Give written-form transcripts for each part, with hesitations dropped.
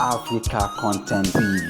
Africa Content TV.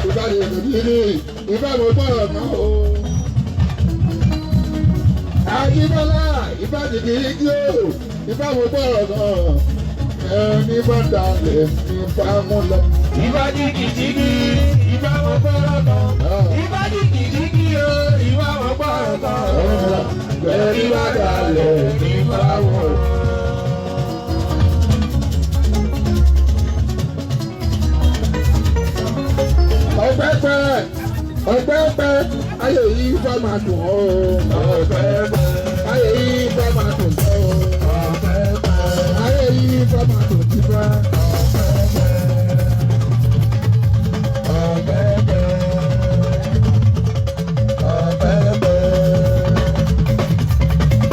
Ìbáraẹni ìbílẹ̀ ìbámu gbọ́dọ̀ náà o. Àjíbọ́lá ìbádìdì igi o ìbámu gbọ́dọ̀ náà ẹni bá dalẹ̀ ní bámu lọ. Ìbá jìgìjìgì, ìbá mo gbọ́rọ̀ kan. Ìbá jìgìjìgì o, ìbá mo gbọ́rọ̀ kan. Ẹni bá dalẹ̀ ní bámu lọ. Ọpẹ́pẹ́ ọpẹ́pẹ́ ayé yìí fẹ́ máa dùn ọ́ Ọpẹ́pẹ́, ayé yìí fẹ́ máa dùn ọ́ ọpẹ́pẹ́, ayé yìí fẹ́ máa dùn tìfẹ́. ọpẹ́pẹ́, ọpẹ́pẹ́,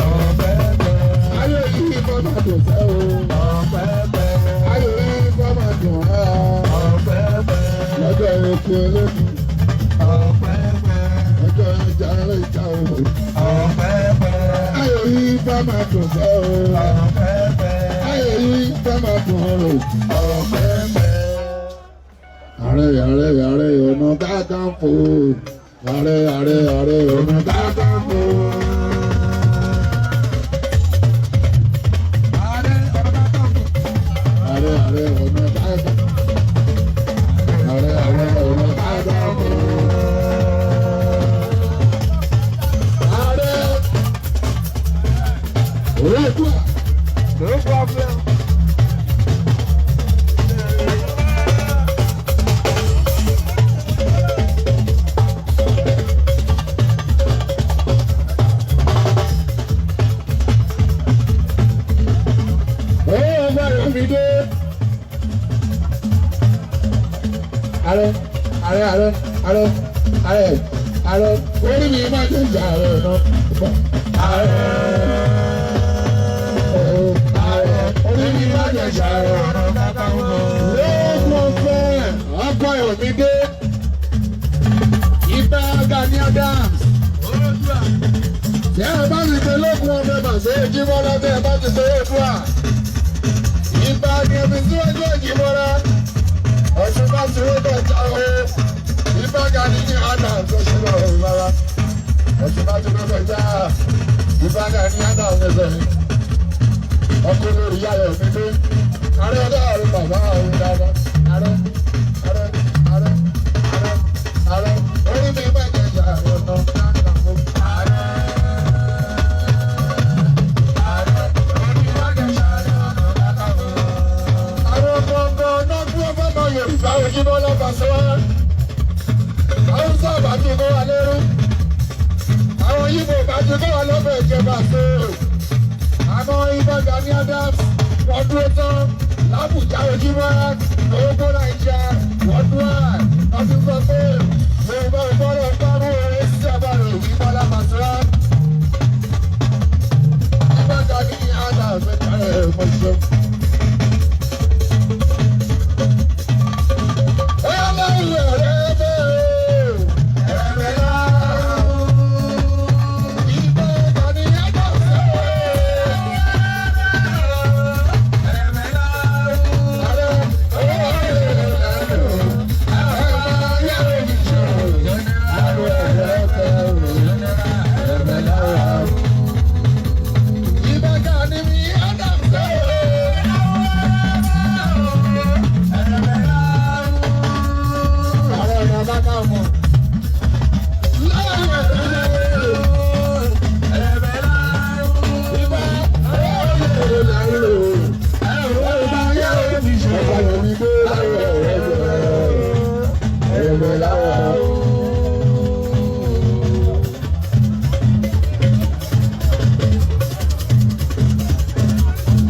ọpẹ́pẹ́, Ayé yìí fẹ́ máa dùn sẹ́ o. ọpẹ́pẹ́, Ayé yìí fẹ́ máa dùn ọ́. ọpẹ́pẹ́, Lọ́jọ́ eku eléku, ọpẹ́pẹ́, lọ́jọ́ ẹja ẹlẹ́ja o. ọpẹ́pẹ́, Ayé yìí fẹ́ máa dùn sẹ́ o. ọpẹ́pẹ́, Ayé yìí fẹ́ máa dùn ọ́. ọpẹ́pẹ́. Ààrẹ ààrẹ ààrẹ ọ̀nà kakanfò. Ààrẹ ààrẹ ààrẹ ọ̀nà kakanfò. Ààrẹ Ọ̀nà Kakanfò. Ààrẹ ààrẹ ọ̀nà kakanfò. Ààrẹ ààrẹ ọ̀nà kakanfò. Ààrẹ Oòduà. No problem. Ó bẹ̀rẹ̀ mi dé. Ààrẹ ààrẹ ààrẹ ààrẹ ààrẹ ààrẹ orí mi máa ń jẹ́ ààrẹ náà. Ààrẹ ààrẹ orí mi máa ń jẹ́ ààrẹ. Ọ̀nà Kakanfò. Lóògùn ọ̀fẹ́ ọkọ̀ ẹ̀mí dé. Ibà Gani Adams. Oòduà. Tí ẹ bá ti pe lóògùn ọ̀fẹ́ bàṣẹ́ ìjímọ́lá tí ẹ bá ti ṣe é fún wa. Ibà ni ẹbí síwájú ìjímọ́lá. Ọ̀ṣun bá ti rí bẹ́ẹ̀ jáwé. Ibà Gani Adams tó ṣe lọ́rọ̀ ìbára. Ọ̀ṣun bá ti rí bẹ́ẹ̀ já. Ibà Gani Adams ẹsẹ̀ mi. Ọkùnrin lórí yáyọ̀ mi dé. Ààrẹ ọdọ́ àrùn bàbá àrùn dáadáa. Ààrẹ ààrẹ ààrẹ ààrẹ ààrẹ orí mi bá jẹ ìyá ààrẹ ọ̀nà kakanfò. Ààrẹ. Ààrẹ. Orí Májẹ̀ṣà Ọ̀nà Kakanfò. Àwọn gbọ̀ngàn náà dúró fọ́mọ Yorùbá Ojúbọ́lá Pasuma. Haúsá bá ti kó wa lẹ́rú. Àwọn Yíbò bá ti kó wa lọ́bẹ̀ ìjẹba so. Àmọ́ Ibà Gani Adams wọ́n dúró tán l'Ábùjá Ojúbọ́lá gbogbo Nàìjíríà wọ́n dúró à. Wọ́n ti sọ pé Yorùbá ò gbọ́dọ̀ gbárù eré sí àbárò Ojúbọ́lá Pasuma. Ibà Gani Adams ẹ̀ka ẹ̀ mọ̀ṣẹ́.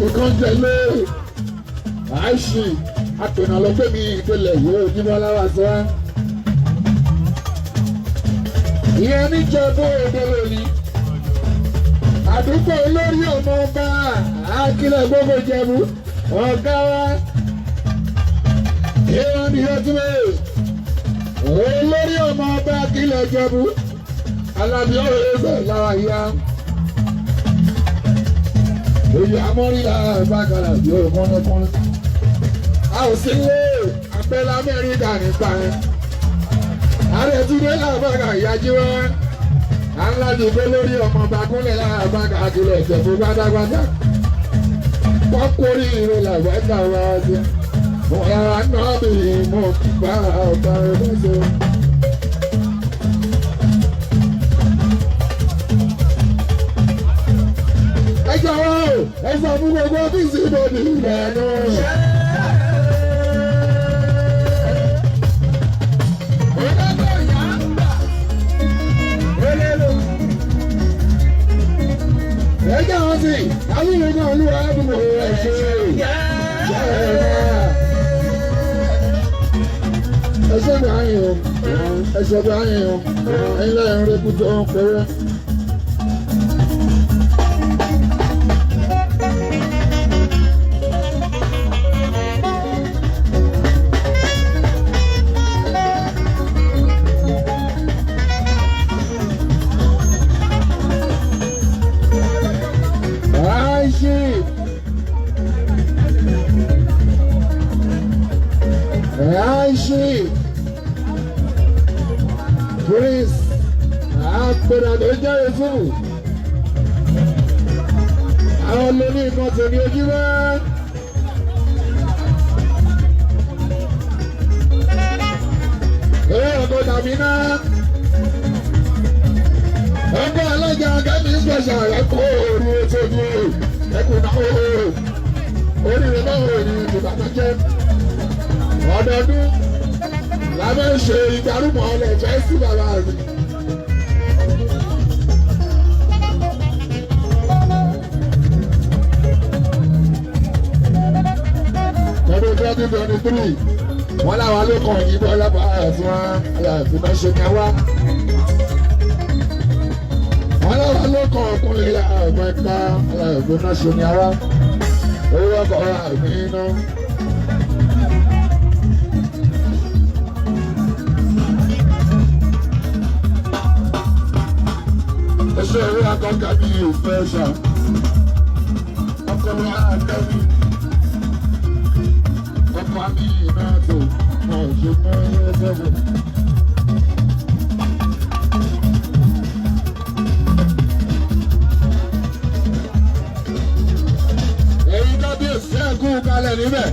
Ìkànjẹ̀lé àìsí àpènà lọ pé mi ìpìlẹ̀ yìí ojúmọ́ lára sọ wá. Ìyẹn níjẹ̀bú èdè lónìí. Àdúgbò olórí ọmọ ọba Akílẹ̀ gbogbo Ìjẹ̀bú ọ̀gá wa. Ìyẹn ní ọtúnbẹ̀ olórí ọmọ ọba Akílẹ̀ Ìjẹ̀bú Alábí ọ̀rọ̀ ẹ̀sẹ̀ lára ìyá. Èyí amọ́rílà bákàrà bí ó kọ́nẹ́kọ́nẹ́. A ò sí lé abẹ́lá Amẹ́ríkà nípa ẹ̀. Ààrẹ Túndé làbàkà ìyájí wá. À ń láti gbé lórí ọmọ Bakúnlẹ̀ làbàkà àtìlẹ̀ ìjẹ̀bú pátápátá. Wọ́n kórè ìrè làbàkà wá sí. Wọ́n náà bí mo bá ọ̀gá rẹ̀ ṣe. Ẹ jọ̀wọ́ o, ẹ sọ fún gbogbo ọ́fíìsì ìbòdì ilẹ̀ náà. Ẹ jọ̀wọ́ sí, alúlùkọ́ olúwa ẹ̀bùn ẹ̀ ṣe. Ẹsẹ̀ bí ayé o, ẹsẹ̀ bí ayé o, ẹ̀yin lẹ́yìn rẹ̀ kú tó ń pẹ́rẹ́. Aishi. Aishi. Prince. Àpẹẹrẹ tó jẹ́ ìfún. Àwọn olórí nǹkan tèmi ojú mọ́. Eré ọkọ̀ tàbí náà. Ọkọ̀ alájà Kẹ́mi special ẹ̀kọ́ òru ètò ìlú ẹ̀kọ́ náà òru. Oríire náà òru ìbànújẹ́. Ọdọọdún la máa ń ṣe ìgbárùmọ̀ ọlẹ̀ fẹ́síbà láàrin. Ọdún 2023 wọ́n láwa ló kàn yín bọ́ lábàá àti wọn aláàfin náà ṣe ní wá. Wọ́n láwa ló kàn ọkùnrin àgbọn ẹ̀ka aláàfin náà ṣe ní ara. Owó ọkọ̀ àmì iná. Ẹṣẹ́ ìwé akọ́kẹ́ mi ò fẹ́ ṣá. Ọkọ̀ mi àkẹ́mi. Ọkọ̀ mi náà tó mọ̀ ṣe mọ́ ẹgbẹ́. Èyí kábíyèsí ẹ̀kú kalẹ̀ níbẹ̀.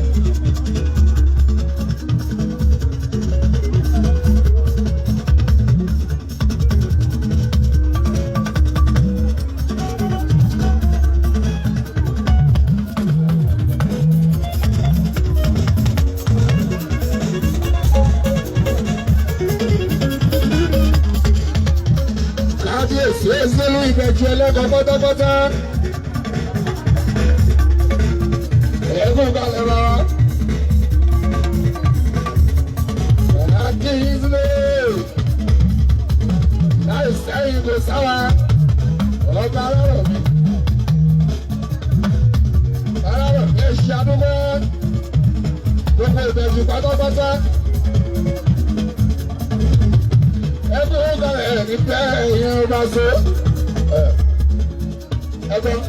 Kábíyèsí Ezelu ìbẹ̀jú ẹlẹ́kọ̀ọ́ pátápátá. Ẹ̀kú kalẹ̀ rárá. Akínyìnlẹ̀ láì sẹ́yìn kò sára ọba alárọ̀ mi. Alárọ̀ mi ẹ̀ ṣe àdúgbò gbogbo ìbẹ̀jú pátápátá. Ẹ̀kú kalẹ̀ ẹ̀ ní bẹ́ẹ̀ ìyẹn ọba so. Ẹ̀gbọ́n.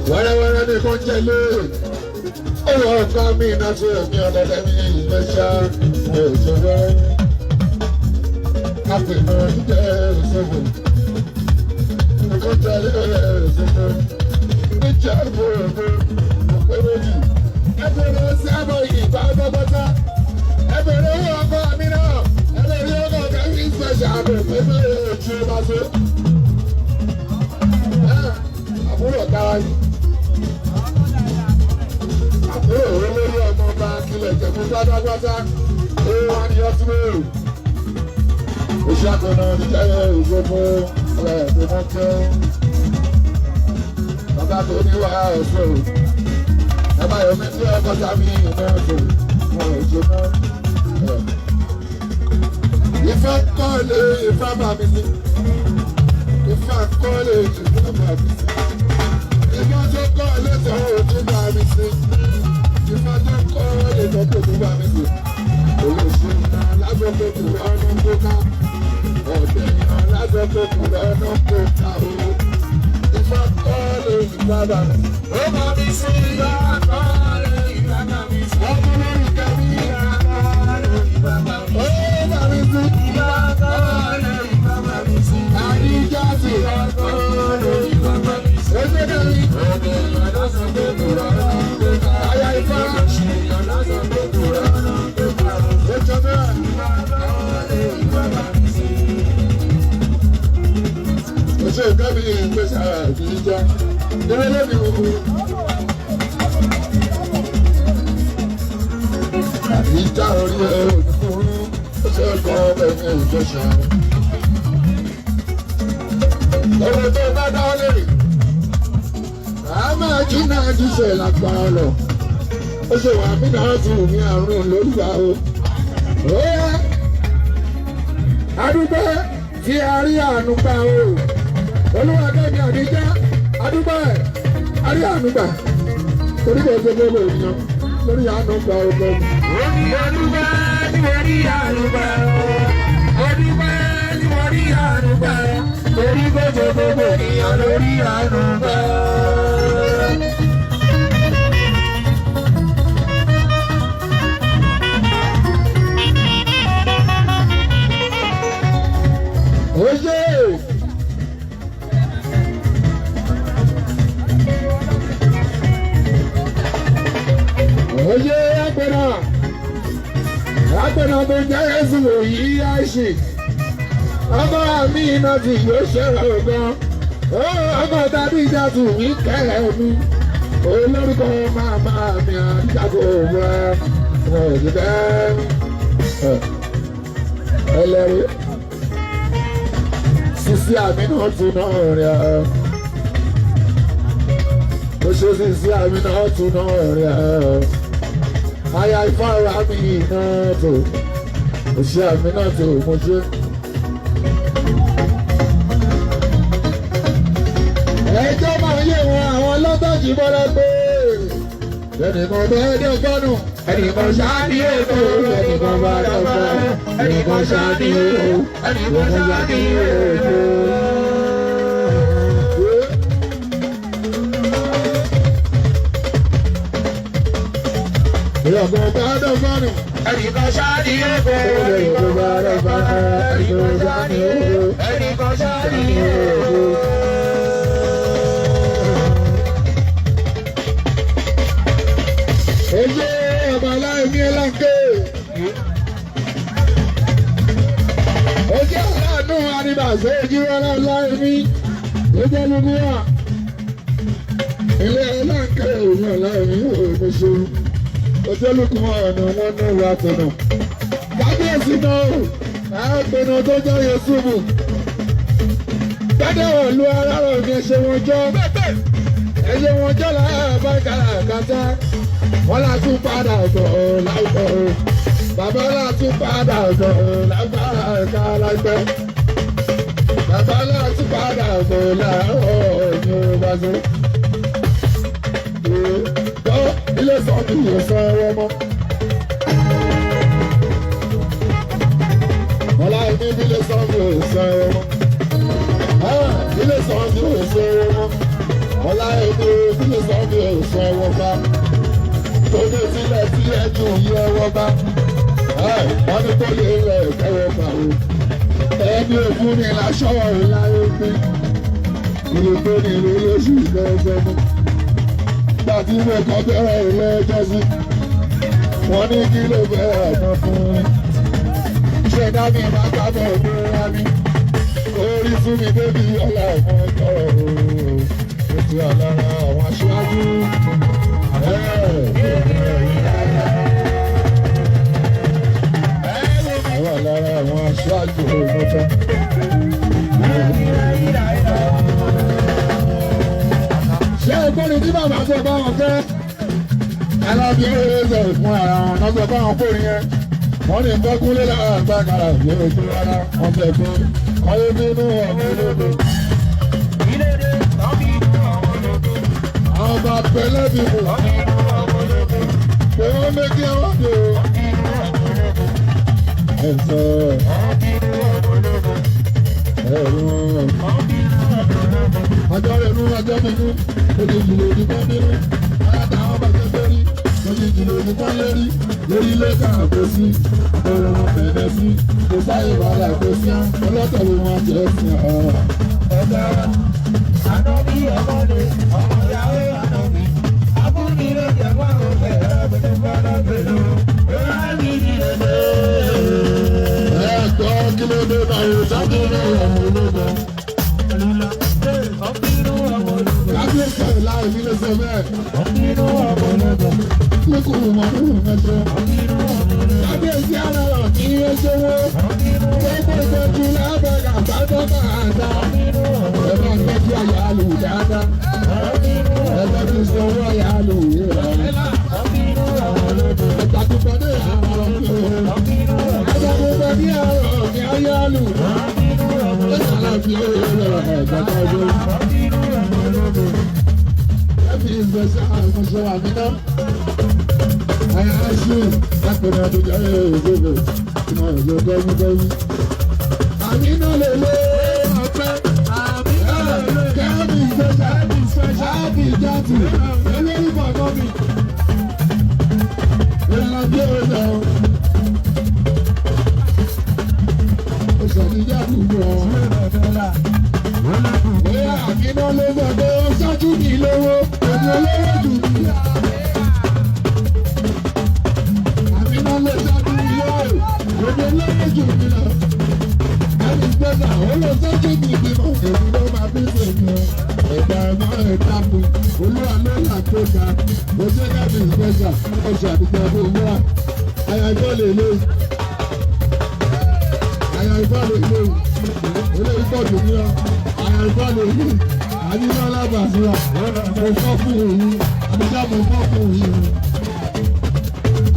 Wẹ́rẹ́wẹ́rẹ́ ní kò ń jẹ lé. Owó ọ̀gá mi iná sí ẹ̀mí ọ̀dọ̀dẹ̀ mi ìgbésà èso wẹ́rẹ́. Àpènà jíjẹ́ ìṣòwò. Kò jẹ lé ìṣòwò. Níjà ìfowópamọ́ òpè méjì. Ẹ bẹ̀rẹ̀ sí àbọ̀ ìgbà pátápátá. Ẹ bẹ̀rẹ̀ owó ọkọ mi náà. Ẹ bẹ̀rẹ̀ owó ọkọ mi ìgbésà àbẹ̀pẹ̀ méjì bá ṣe. Àbúrò dára yìí. Àbúrò olórí ọmọ ọba kílẹ̀ jẹ̀mú pátápátá. Ó wá ní ọtí mẹ́rù. Oṣù àtọ̀nà níjẹ́ ìṣòfò ọ̀rẹ́ tó mọ́ kẹ́. Bàbá tó ní wà ẹ̀sọ́. Bàbá Yomi tí ọkọ̀ tàbí ìmọ̀ ẹ̀sọ́. Wọ́n ò ṣe mọ́. Ìfẹ́ kọ́ lé ìfẹ́ bàmí sí. Ìfẹ́ kọ́ lé ìfẹ́ bàmí sí. Ìfẹ́ tó kọ́ lẹ́sọ̀ tó bá mi sí. Ìfà tó kọ́ lẹ́sọ̀ tó bá mi sí. Olóṣèlú lásán tó kù lọ́nà tó ká. Ọ̀dẹ̀ yàn lásán tó kù lọ́nà tó ká o. Ìfà kọ́ lè ìfà bá mi sí. Ó bá mi sí ìbá kọ́ lè ìbá bá mi sí. Ọmọ lórí kẹ́mi. Ìbá kọ́ lè ìbá bá mi Ó sí. bá mi sí. Ìbá kọ́ lè ìbá bá mi sí. Àdíjà sí. Ìbá kọ́ lè ìbá bá mi sí. Ẹgbẹ́ kẹ́mi. Ọ̀dẹ̀ yàn lásán tó kù lọ́nà tó ká. Aya Ifá. Olóṣèlú lásán tó kù lọ́nà tó ká. Ó jọ bẹ́ẹ̀. Ìbá kọ́ lè ìbá bá mi sí. Oṣù kẹ́mi ìgbésẹ̀ àdíjà. Dúró lónìí òkú. Àdíjà orí ẹ̀ òdìkúrú. Ó ṣe kọ́ ẹ̀mí ìjọsìn. Ọ̀rọ̀ tó bá dáwọ́ lérè. A máa jí náà jíṣẹ́ lágbára lọ. Ó ṣe wà mí náà tù mí àrùn lórúkọ o. Ó yá. Adúgbò tí a rí àánú gbà o. Olúwa kẹ́mi àdíjá. Adúgbò ẹ̀ a rí àánú gbà. Torí kò ṣe gbogbo ènìyàn lórí àánú gbà o gbọ́. Olúwa ni mo rí àánú gbà o. Olúwa ni mo rí àánú gbà o. Torí kò jẹ́ gbogbo ènìyàn lórí àánú gbà o. Ó ṣe é. Oye agbẹ̀nà agbẹ̀nà tó jẹ́ ẹ̀sùn òyì àìsì ọmọ mi iná tí yóò ṣẹlẹ̀ gan ọmọ tàbí ìjà tù mí kẹ́lẹ́ mi olórúkọ màmá mi àjàgò rẹ ọ̀dùnkẹ́ ẹlẹ́rìí sisi àmì náà tún náà rẹ̀ ọ́ ó ṣe sisi àmì náà tún náà rẹ̀ ọ́ aya ìfára mi náà tó ó ṣe àmì náà tó mo ṣe. Ẹjọ́ máa yé wọn àwọn ọlọ́tọ̀jì bọ́lá pé ẹnìkan bẹ́ẹ̀ dẹ́gbọ́nù ẹnìkan ṣáà ní èkó ẹnìkan bá dọ́gbọ́n ẹnìkan ṣáà ní èkó ẹnìkan ṣáà ní èkó. Ìyàgbọ́n bá dọ́gbọ́nù Ẹnìkan ṣáà ní èkó. ẹnìkan bá dọ́gbọ́n ẹnìkan ṣáà ní èkó. Ẹnìkan ṣáà ní èkó. Oye ọba aláìní ẹlẹ́kẹ́. Oye aláàánú àdìbàṣẹ́ ojúwọ́lá aláìní. Ó jẹ́ lógún wà. Ilé ẹlẹ́kẹ́ òun aláìní òun ṣe. Ojú olùkún ọ̀nà wọn ní ìwà tọ̀nà. Kábíyèsí náà o, àgbẹ̀nà tó jẹ́ Yẹ̀sùbù. Gbẹ́dẹ̀ wọ̀lú arárọ̀ ní ẹṣẹ̀ wọn jọ́. Ẹṣẹ̀ wọn jọ́ láàbá kàràkátà wọ́n la tún padà bọ̀ ọ́ láìpẹ́ o bàbá la tún padà bọ̀ ọ́ lágbára láìpẹ́ bàbá la tún padà bọ̀ ọ́ láàárọ̀ ní ọba tó. Gbọ́ ilé sọ mi yóò sọ ẹwọ́ mọ́. Ọlá ìní ilé sọ mi yóò sọ ẹwọ́ mọ́. Ilé sọ mi yóò sọ ẹwọ́ mọ́. Ọlá ìní ilé sọ mi yóò sọ ẹwọ́ bá tóbi sílẹ̀ sílẹ̀ ju iye ọwọ́ bá. Wọ́n ní kó lè rẹ̀ ẹ̀wọ̀ bá o. Ẹni òfin ni láṣọ láyé pé. Ìlú tó ní ìlú lóṣù lọ́jọ́ mú. Gbà tí mo kọ́ bẹ̀rẹ̀ ilé ẹjọ́ sí. Wọ́n ní kí ló bẹ̀rẹ̀ ọ̀nà fún mi. Ṣé dábì máa kábọ̀ òmìnira mi? Orí fún mi débi ọ̀la ọmọ ọjọ́ òun. Ó ti wà lára àwọn aṣáájú. Àwọn lára àwọn aṣáájú òmùtọ́. Ṣé ìkórè tí bàbá sọ bá wọn fẹ́? Alábí ó ṣe fún ara wọn náà sọ bá wọn kórè yẹn. Wọ́n ní nǹkan kúnlé lára àgbàkàrà yóò tó rárá. Wọ́n fẹ́ pé kọ́lé bínú ọ̀gbìn lóde. Ọba pẹ̀lẹ́ bí mo. Pé wọ́n méjì ẹwọ́n dé o. Ẹ̀sọ́ ẹ̀rọ. Ọjọ́ rẹ̀ ló ọjọ́ nínú. Ojijì ló ní kán nínú. Aláta àwọn bàjẹ́ lórí. Ojijì ló ní kán lérí. Lórí ilé kan kò sí. Ọ̀rọ̀ wọn bẹ̀rẹ̀ sí. Kò sáyè wàhálà kò sí. Ọlọ́tọ̀ ló wọn jẹ́ sí ọ. Ọ̀gá Ànábì ọmọdé, ọmọ ìyàwó Ànábì. Abúlé ló jẹ́ wá òkè ẹ̀rọ gbọ́dọ̀ pẹ̀lú. Rábì ní ẹgbẹ́. Ẹ gbọ́ kí ló dé báyìí sábẹ́ ọmọ ológun. Ọ̀bínú ọmọ ológun. Kábíyèsí láì ní ló sọ bẹ́ẹ̀. Ọ̀bínú ọmọ ológun. Lókùn mọ̀ nínú mẹ́jọ. Ọ̀bínú ọmọ ológun. Kábíyèsí ara rọ̀ kí ó ṣòwò. Ọ̀bínú Gbogbo ìtọ́jú lábẹ́gà bá àdá. ọ̀bínú ọmọ Ẹ máa tọ́jú àyà lù dáadáa. Ọ̀bínú Ẹ tọ́jú sanwó àyà lù yíra. ọ̀bínú ọmọ ológun. Ìtàkùnfẹ́ ní àárọ̀ mi ò. Ọ̀bínú ọmọ Ìtàkùnfẹ́ ní àárọ̀ mi àyà lù. ọ̀bínú ọmọ Ó ṣàlàyé ọ̀rọ̀ ẹ̀gbọ́n ọdún. ọ̀bínú ọmọ ológun. Ẹbí ìgbésẹ̀ àìmọ̀ṣẹ́ wà nínú. Àyà ṣù lápẹ̀rẹ̀ àdójọ́ ẹ̀ẹ́dẹ́gbẹ̀ ìmọ̀ ẹ̀jọ̀ gẹ́gẹ́gẹ́. Àmì náà lè lé ọ̀pẹ́. Àmì náà lè lé. Kẹ́mi ìgbésẹ̀ àbí ìjàtì olórí bàbá mi. Ìlànà bí ó lọ. Ó ṣàdíjà àdúgbò. Bóyá àmì náà ló sọ pé ó ṣáájú mi lówó, èmi olówó jù mí. Àmì náà ló ṣáájú mi lówó, èmi olówó jù mí lọ. Ẹni gbẹ́dà ó lọ ṣáájú mi bímọ, èmi ló máa bí tèmi o. Ẹ̀dá ẹ̀mọ́ ẹ̀dá mi, olúwa ló là tó ga. Mo ṣe kẹ́mi ìgbẹ́sà, ó ṣàdúgbò ọdún múra. Àyà ìbọn lè lé. Àyà ìbọn lè lé. Olórí pọ̀ jù mí lọ. Àyà ìbọn lè lé. Àdínà alábàásíra. Mo fọ́ fún òun. Àbíjà mo fọ́ fún òun.